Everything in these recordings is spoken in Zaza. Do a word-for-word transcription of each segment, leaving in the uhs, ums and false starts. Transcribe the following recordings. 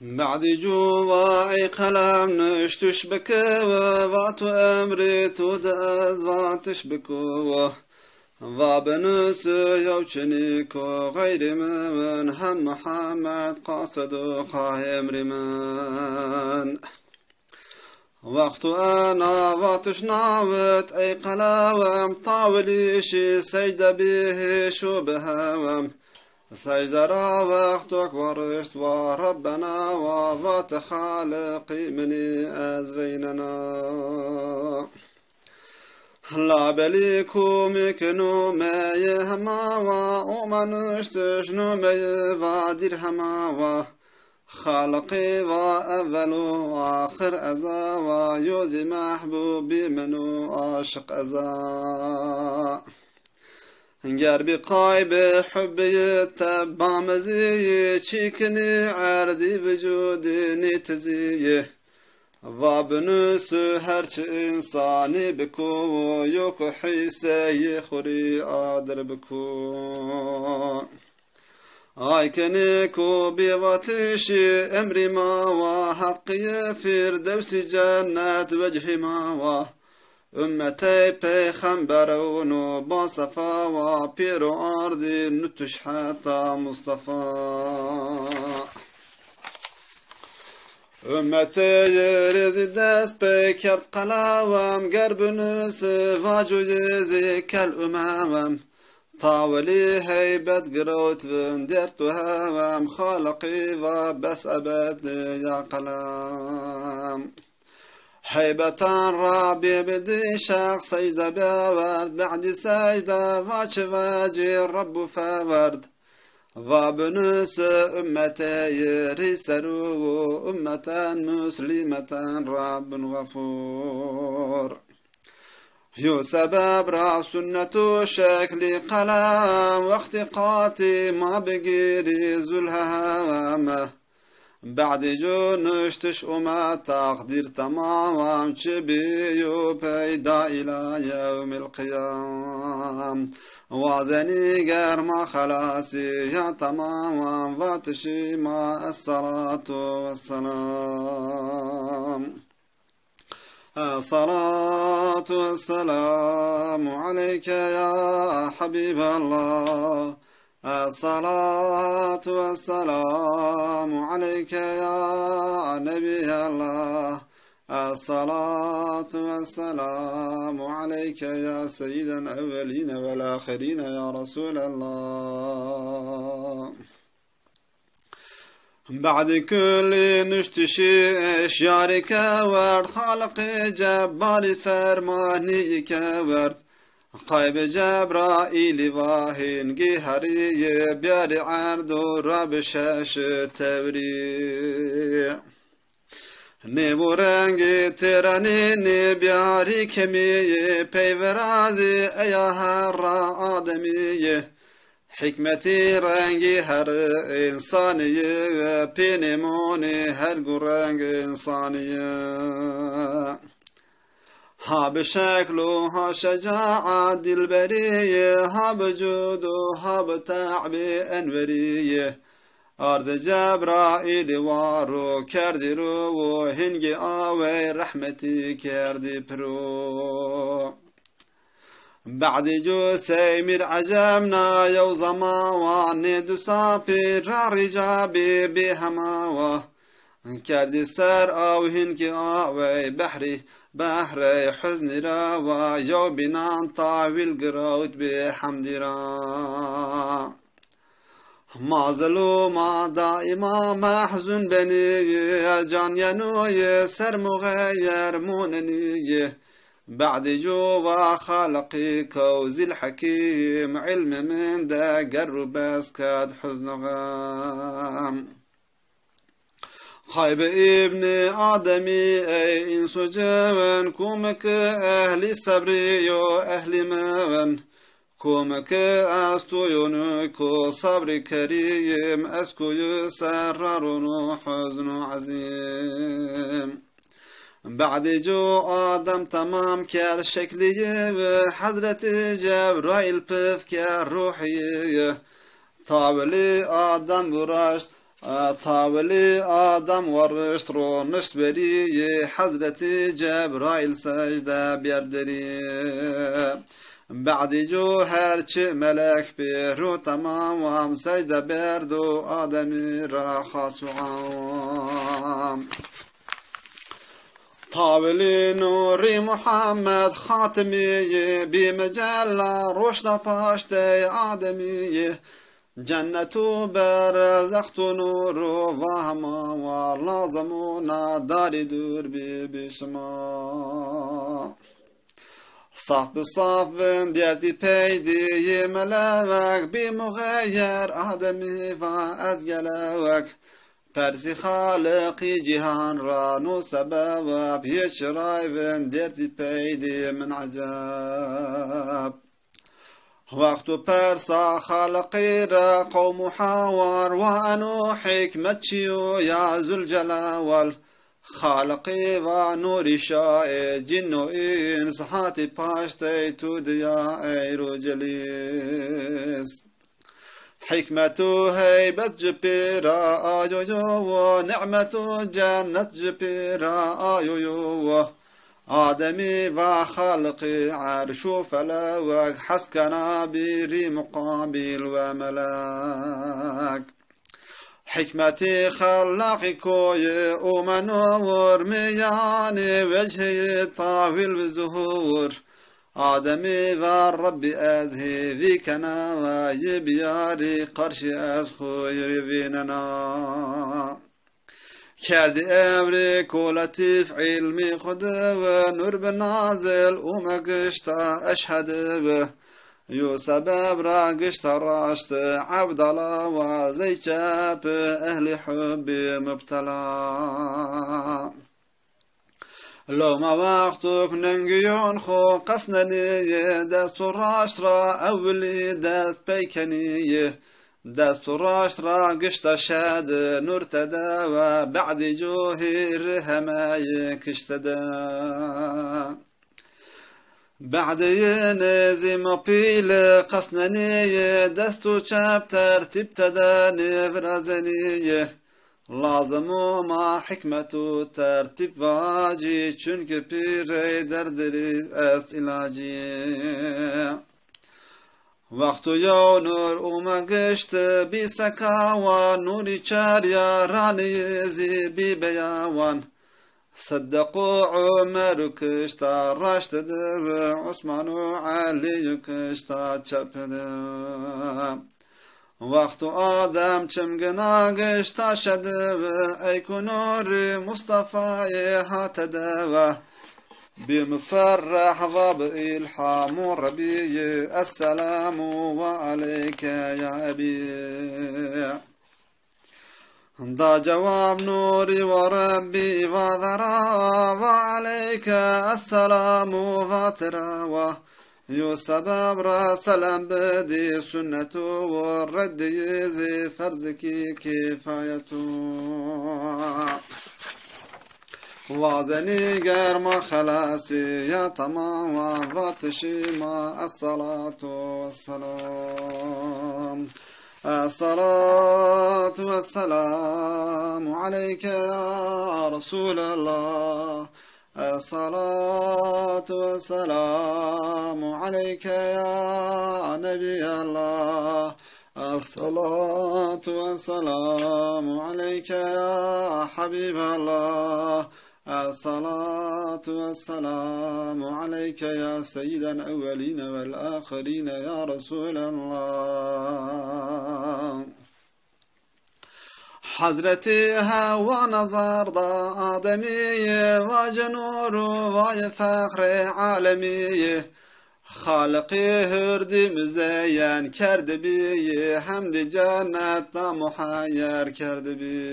Badî cû va ey qelem nuştiş bike, va tu emrê tu de ez vatiş biko. Va binusî yew çinî ku xeyrî min, hem Muhammed qasid û qay emrî min. Wexto ena vatiş nawit ey qelewem, tawilî şî secde bihêş û bihewem. Secde ra wextok warişt wa Rebbena wa, vati Xaliqî minî ez veynena. Labelî komik nomeyê hema wa, ome nuştiş nomeyê va dîr hema wa. Xaliqî va ewel û axir eza wa, yo zî mehbûbî min û aşiq eza. Ger bî qaybe hubbî te bamezî, çîkinî erdî vücudî nîtizî. Va binusî her çi însanî biko, yo ku hîseyê xurî adir biko. Ay kenê ku bêvatişî emrî ma wa, heqîyê Firdewsî cennet wechî ma wa. Ummetey peyxember û no ba sefa wa, pêro ardî nutiş heta Mustafa. Ummetê yê rê zî dest pê kerd qelewem, ger binusî vaco yê zî kel umewem. Tawilî heybet girewt vindert û hewem, Xaliqî va bes ebed ya qelem. Heybetan ra bêbidî şex secde bewerd, badî secde va çi vecî Rebbû fewerd. Va binusî ummetê yi rî serû û ummeten muslîmeten Rebbûn Xefûr. Yo sebeb ra sunnet û şeklî qelem, wextî qatî ma bigîrî zulheme. Badî cû nuştiş ome teqdîr temamem, çi bîyo peyda îla yewmil qiyam. Wazenî ger ma xelasî ya temamem, vatişî ma esselatu vesselam. Esselatu vesselamu aleyke ya Habîballah. Esselatu vesselamu aleyke ya Nebîyallah. Esselatu vesselamu aleyke ya seyyidel ewwelîne vel axirîne ya Resûlallah. Badî kullî nuştişî eşyarî kewerd, Xaliqê Cebbarî fermanî kewerd. Qaybe Cebraîlî va hîngî herî yê, biyarî erdo ra bi şeş tewrî. Nêbo rengê têrenê nêbiyarî kemî yê, peyverazê eya herra ademî yê. Hikmetî rengî her însanî yê, pê nêmonê her gu reng însanî yê. Ha bi şekl û ha şecaet dilberî yê, ha bi cûd û ha bi te'bê enwerî yê. Ardê Cebraîlî waro kerdî ro û hingê awey rehmetî kerdî piro. Badî cû sey mîr ecem na yew zema wa, nê du sapî ra rîca bî bê hema wa. Kerdî ser aw hingê awey behrî, behrey huznî ra wa, yew bînan tawîl girewt bê hemdî ra. Ma zilûma daîma mehzûn benî, can yeno yê ser muxeyer monenî yê. Badî cû va Xaliqî kew Zîlhekîm, îlmê min de gerr û bes kerd huzn û xem. Qaybe îbnê Ademî ey îns û cewin, komike ehlî sebrî yo ehlî mewin. Komike esto yonû ko sabrî kerîm, ez koyî ser ra rono huzn û ezîm. Badî cû Adem temam kerd şeklî yê, Hezretî Cebraîl pif kerd ruhî yê. Tawilî Adem viraşt Tawilî Adem warişt ronişt verî, Hezretî Cebraîl secde bierderî. Badî cu her çi melek pêro temam, secde berdo Ademî ra xas û am. Tawilî nûrî Muhammed Xatimî, bî micella roşna paştey Ademî. Cennet û berzext û nûr û va hema wa, lazim û nadarî dûr bî bî şima. Saf bi saf bin derdî peydî yê melewek, bî muxeyer Ademî va ez gelewek. Persî Xaliqî cîhan ra, no sebeweb yê çiray bin derdî peydî min eceb. Wexto persa Xaliqî ra qewm û hawar wa, eno hîkmet çi yo ya Zulcelewal? Xaliqî va nûrî şaê cîn û îns, hatî paştey tu diya ey ro celîs. Hîkmet û heybet ci pêra ayo yo, nîmet û cennet ci pêra ayo yo. Ademî va Xaliqî erş û felewek, hes kena bîrî muqabîl we melek. Hîkmetî Xellaqî koyî ûmeno wir, mîyanî wecheyî tawîl bi zuhur. Ademî va Rebbî ez hêvî kena we yê biyarî qerşî ez xwu yê vînena. Kerdî emrî ku letîf îlmî xwu di wi, nûr bi nazil ûme gişta eşhedi wi. Yo sebeb ra gişta raşti Ebdala wa, zey çep ehlî hubbî mubtela. Lewma wextuk nengiyon xwu qesnenî, dest û raşt ra ewilî dest pey kenî. Dest û raşt ra gişta şedi nûr tede we, badî cuhîr hemeyî kişte de. Badî yî nêzî mapîli qesnenî, dest û çep tertîb tede nêvirazenî. Lazim o ma hikmet û tertîb vacî, çunke pîrey derdirî est îlacî. Wexto yew nûr ûme gişti bî sekawan, nûrî çar yaranî zî bî beyawan. Siddiq û Umer û kişta raşt di wi, Usman û Elî û kişta çep di. Wexto Adem çimgina gişta şedi wi, ey ku nûrî Mustafayê hate de we. Bî muferreh va bi îlhamû Rebî, esselamu ve aleyke ya ebî. Da cewab nûrî wa Rebbî va vera, va aleyke esselamu va tira wa. Yo sebeb ra selam bidî sunnetu wa, reddî zî ferzikî kîfayetu. Wazenî ger ma xelasî ya temam wa, vatişî ma esselatu vesselam. Esselatu vesselamu aleyke ya Resulallah. Esselatu vesselamu aleyke ya Nebiyallah. Esselatu vesselamu aleyke ya Habiballah. Esselatu vesselamu aleyke ya seyyidel evveline vel ahirine ya Resulallah. Hezretî Hewa nazar da Ademî, va ci nûr û va yê fexrê alemî. Xaliqî hurdî muzeyyen kerdibî, hemdî cennet da muheyyer kerdibî.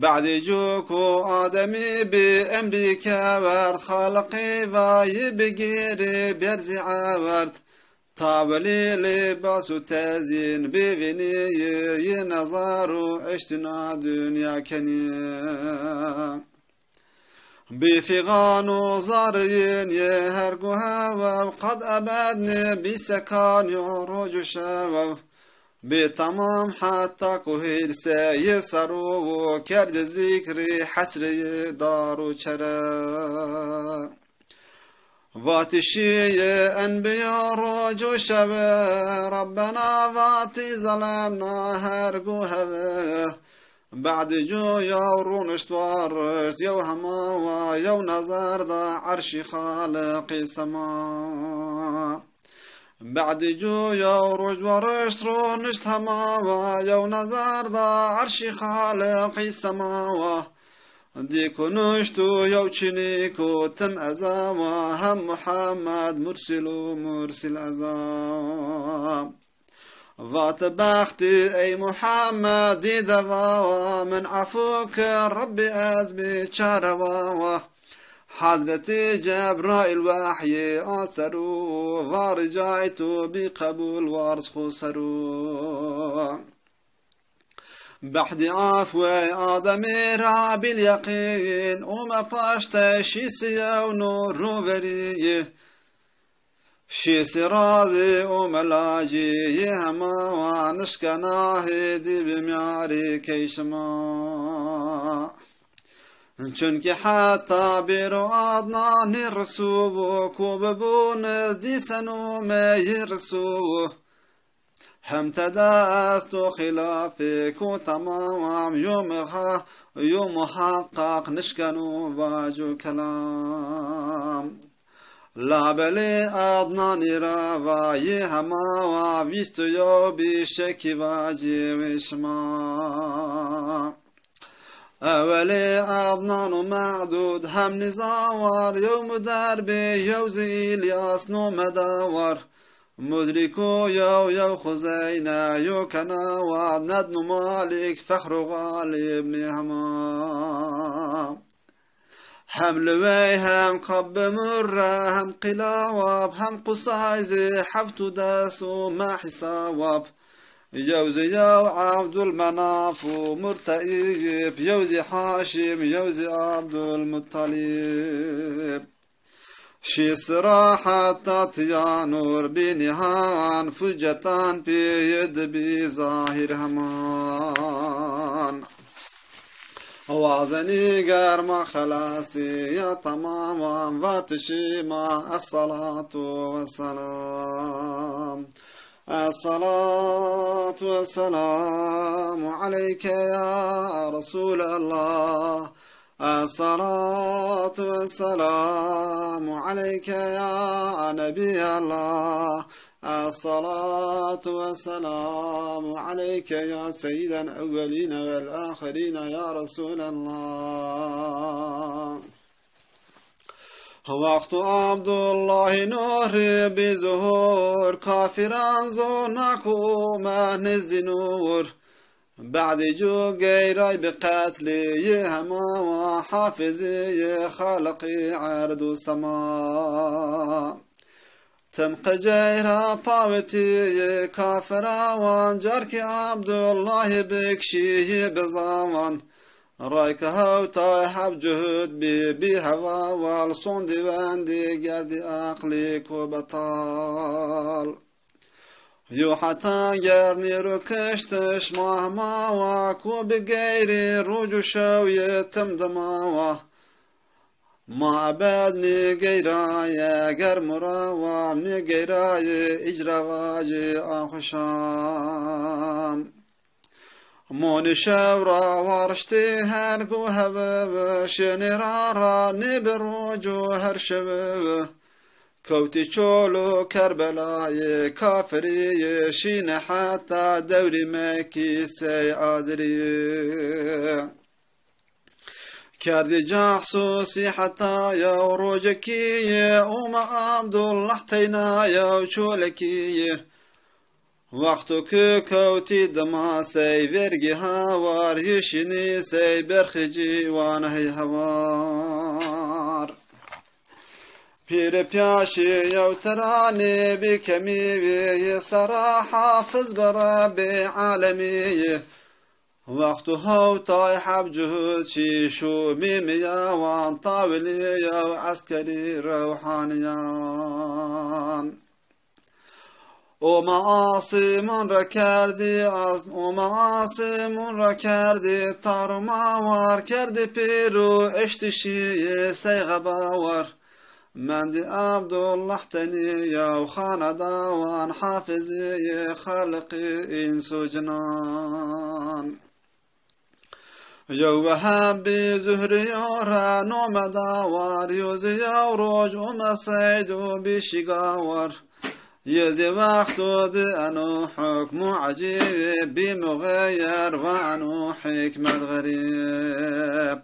Badî cu ku Ademî bî emrî kewerd, Xaliqî va yî bigîrî bierzî ewerd. Tawilî lîbas û tezîn bivînî, yî nezar û eştîna dinya kenî. Bî fîxan û zarîn yê her ku hewew, qad ebed nê bî sekan yo roj û şewew. Bê tamam heta ku hêrseyê ser û kerdê zikrî hesreyê dar û çere. Vatişîyê enbîya roc û şeve, Rabbena vatî zelemna her gu heve. Badî cu yew rûnişt warişt, yew hema wa yew nezer da erşî Xaliqî sema. Badî cu yew roj warişt rûnişt hema wa, yew nezer da erşî Xaliqî sema wa. Dî ku nuşt û yew çinî ku tim eza wa, hem Muhammed mursil û mursil eza. Vat bextî ey Muhammed dî deva wa, min efû ke Rebbî ez bî çarewa wa. Hezretî Cebraîl wehyê a ser û, va ricayê tu bî qebûl warz xwu ser û. Behdî afwey Ademî ra bîl yeqîn, ûme paşte şîsî yew nûr rûverî. Şîsî razî ûme lacî yê hema wa, nişkena hêdî bi mîyarî key şima. Çunkî heta bêro Adnanî risû, ku bibûn dîsen ûme yê risû. Hem tede esto xîlafê ku temamam yo miha-, yo muhaqqaq nişkeno vaco kelam. Labelê Adnanî ra va yê hema wa vîst û yew bî şekî vacê wê şima. Ewelê Adnan û Me'dûd hem nîza war, yew Muder bê, yew zî Îlyas nomeda war. Mudrîk û yew yew Xuzeyne, yew kena war, Nedn û Malîk, Fexr û Xalîb nê hema. Hem Luwey hem Kab bi Murre hem Qîlawab hem Qusay zî heft û des û me hîsawab. Yew zî yew Evdulmenaf û Murteîb, yew zî Haşîm, yew zî Abdulmuttalîb. Şî sira heta tiya nûr bî nîhan, fucetan pîyê di bî zahîr heman. Wazenî ger ma xelasî ya temaman, vatişî ma esselatu vesselam. Esselatu vesselamu aleyke ya Resulallah. Esselatu vesselamu aleyke ya Nebiyallah. Esselatu vesselamu aleyke ya seyyidel ewweline vel ahirine ya Resulallah. Wexto Abdullahî nûrî bî zuhur, kafîran zona ku ome nizdî nûr. Badî cu geyray bi qetlî yê hema wa, hafizî yê Xaliqî erd û sema. Tim qicey ra pawitî yê kafira wan, carkî Abdullahî bikşî yê bizawan. Rayke hewtay heb cuhud bî, bî hewa wal sondî wendî gerdî aqlî ku betal. Yo heta gernî ro kiştiş mah mawa, ku bi geyrî roj û şew yê tim dimawa. Ma ebed nêgeyraye ger murawa, nêgeyraye îcra vacê axuşam. Monî şew ra wariştî her gu hevi, şênê ra ra nê bi roc û her şevi. Kewtî çol û Kerbelayê kafirî, şîne heta dewrî Mekî sey adirî. Kerdî cahsûsî heta yew rojekî, ome Abdullah teyna yew çolekî. Wexto ke kewtî dima sey vergî hawar, yê şînî sey berxê cîwan hey hewar. Pîrê pîyaşî yew tira nêbî kemî, yê sera hafiz bi Rebbê alemî. Wexto hewtay heb cuhud şî şûmî miyawan, tawilî yew eskerî rewhanîyan. Oma asiman ra kerdî, as-, oma asiman ra kerdî, tar û mawar kerdî pîr û eştî şîyê sey xebawar. Mendî Abdullah tenî yew xaneda wan, hafizî yê xelqî îns û cinan. Yew weheb bî Zuhrîyo ra nome da war, yo zî yew roj ome seyd û bî şîga war. Yê zî wexto di eno hukm û ecîbî, bî muxeyer va eno hikmet xerîb.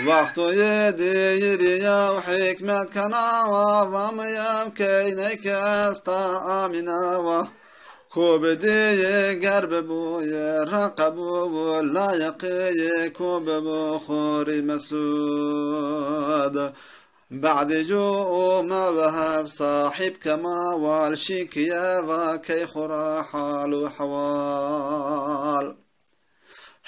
Wexto yê di yirî yew hikmet kena wa, va mi yew keyneyke esta Amîne wa. Ko bidîyê ger bibûyê ra qebûl, layiqî yê ko bibû xorî mesûd. Badê cu ome Weheb sahîb kemawal, şîkiye va key xo ra hal û hewal.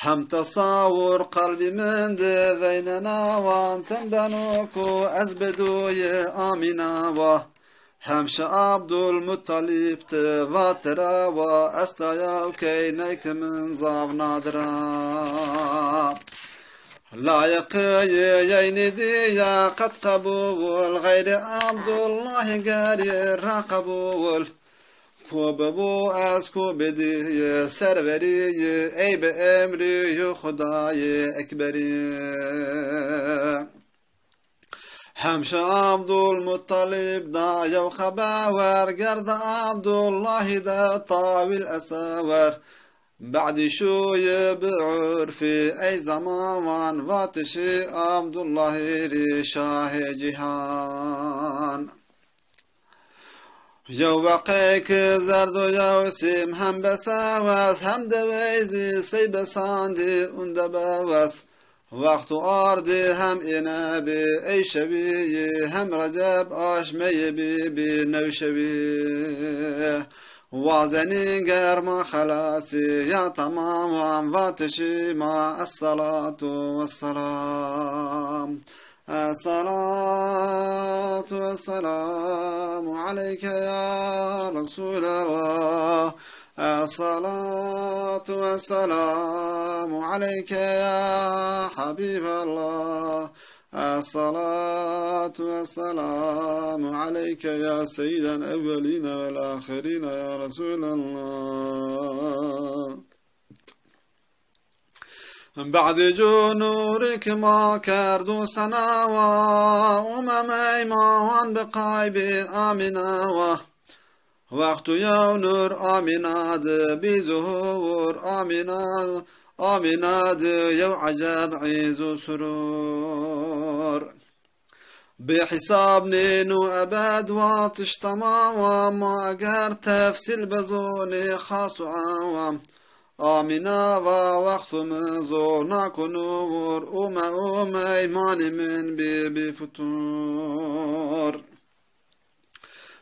Hem tesawur qelbî min di veynena wan, tim beno ku ez bidûyê Amîna wa. Hem şi Abdulmuttalîb ti va tira wa, esta yew keyneyke min zaf nadira. Layiqî yê yeynî dîya qet qebûl, xeyrê Abdullahî ger yê ra qebûl. Ko bibû ez ko bidîyê serwerî, ey bi emrî yo Xudayê Ekberî. Hem şi Abdulmuttalîb da yew xeber, gerda Abdullahî de tawîl esewer. Badî şûyî bi urfî ey zeman wan, vatişî Abdullahî rî şahê cîhan. Yew weqeyke zerd û yew sîm hem besewes, hem dewey zî sey besandî ûn de bewes. Wexto ardî hem îne bî ey şewî, hem Receb aşmeyî bî bî new şewî. Wazenî ger ma xelasî ya temaman, vatişî ma esselatu wesselam. الصلاة والسلام عليك يا رسول الله. الصلاة والسلام عليك يا حبيب الله. الصلاة والسلام عليك يا سيد الأولين والآخرين يا رسول الله. Badê cu nûrî ki ma kerdo senawa, ome meymawan bi qaybê Amîna wa. Wexto yew nûr Amîna di bî zuhur, Amîna, Amîna di yew eceb îz û surur. Bêhisab nîn û ebed watiş temam wa, ma eger tefsîl bezonê xas û awam. Amîna va wexto mi zona kuno wor, ome ome îmanê min bî bî futur.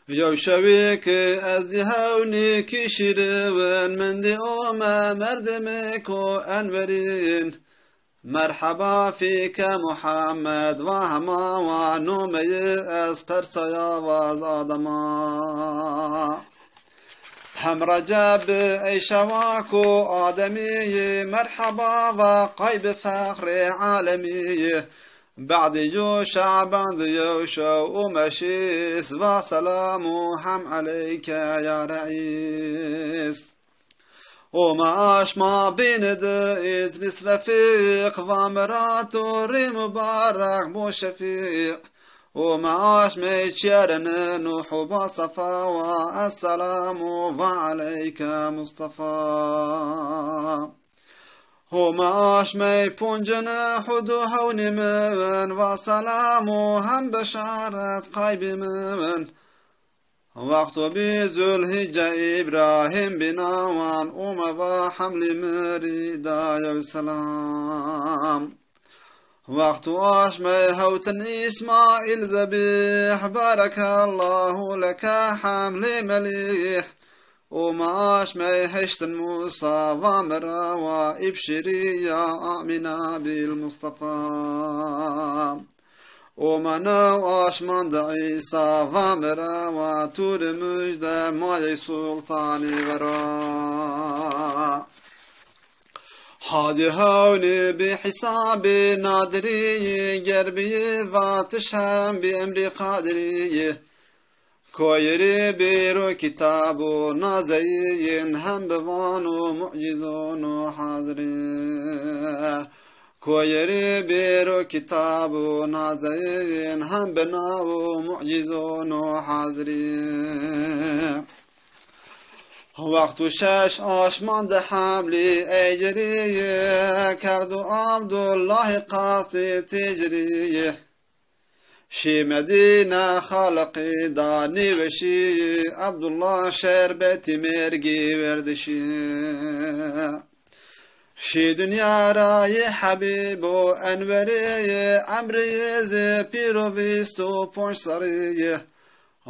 Yew şewî ki ez dî hewnî kî şîrin, min dî ome merdimê ko enwerîn. Merheba fîke Muhammed, va hema wa nomeyî ez persaya vaz Adema. Hem Receb bi ey şewa ku Ademî yî, merheba va qayb fexrê alemî yî. Badê cu Şaban di yew şew û meşîs, va selam û hem eleyke ya reîs. Ome aşma bîne di Îdrîs Refîq, va mi ra to rê mubarek bo şefî. Ome aşmey çiyerine Nuh û ba Sefa wa, esselam û va eleyke Mustafa. Ome aşmey poncine Hud û hewnî min, va selam û hem beşaret qaybî min. Wexto bî Zulhîce Îbrahîm bîna wan, ome va hemlî mi rî da yew selam. Wexto aşmey hewtin Îsmaîl zebîh, barekallahu leke hemlî melîh. Ome aşmey heştin Musa, va mi ra wa îb şîrî ya Amîna bîl Mustafa. Omena aşman de Îsa, va mi ra wa, tu rê mujde, ma yê sultanî vera. Hadî hewnî bî hîsabî nadirî, ger bîyî vatiş hem bî emrî qadirî. Koyirî bêro kitab û nazeyin, hem bi van û mucîzon û hazirî. Koyirî bêro kitab û nazeyin, hem bi nav û mucîzon û hazirî. Wext û şeş aşman de hemlî eygirî, kerdo Abdullahî qastê têcirî. Şî Medîne Xaliqî da nêweşî, Abdullah şerbetî mergî werdişî. Şî dinya ra yê Hebîb û Enwerî, emrî zê pîr û vîst û ponc serrî.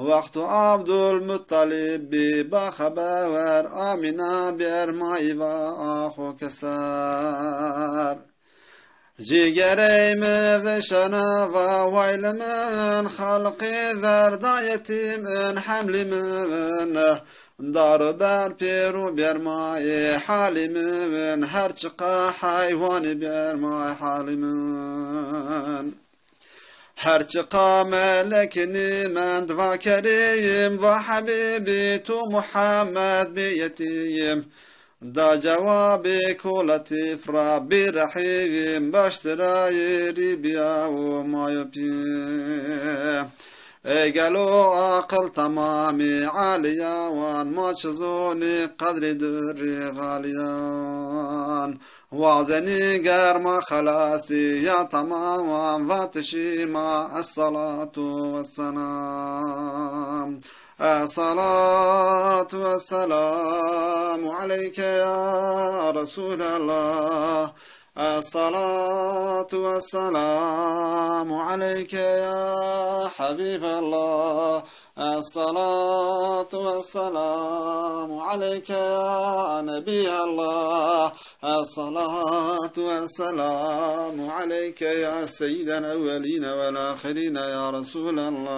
Wexto Abdulmuttalib bî baxeber, Amîna bêr ma î va axo keser. Cîgerey mi veşena va wayli min, Xaliqî verda yetîm in hemlî min. Dar û ber pêr û bêr ma yê halî min, her çiqa heywanî bêr ma halî min. Her çiqa melekî nîmend va kerîm, va Hebîbî tu Muhammed bî yetîm. Da cewabê ku letîf ra bî rehîm, beştirayê rî bîya û mayo pî. Ey gelo aqil temamî alîya wan, ma çi zonî qedrî durrî xalîyan. Wazenî ger ma xelasî ya temaman, vatişî ma esselatu vesselam. Esselatu vesselamu aleyke ya Resulallah. Esselatu vesselamu aleyke ya Habiballah. Esselatu vesselamu aleyke ya Nebiyallah. Esselatu vesselamu aleyke ya seyyidel evveline vel ahirine ya Resulallah.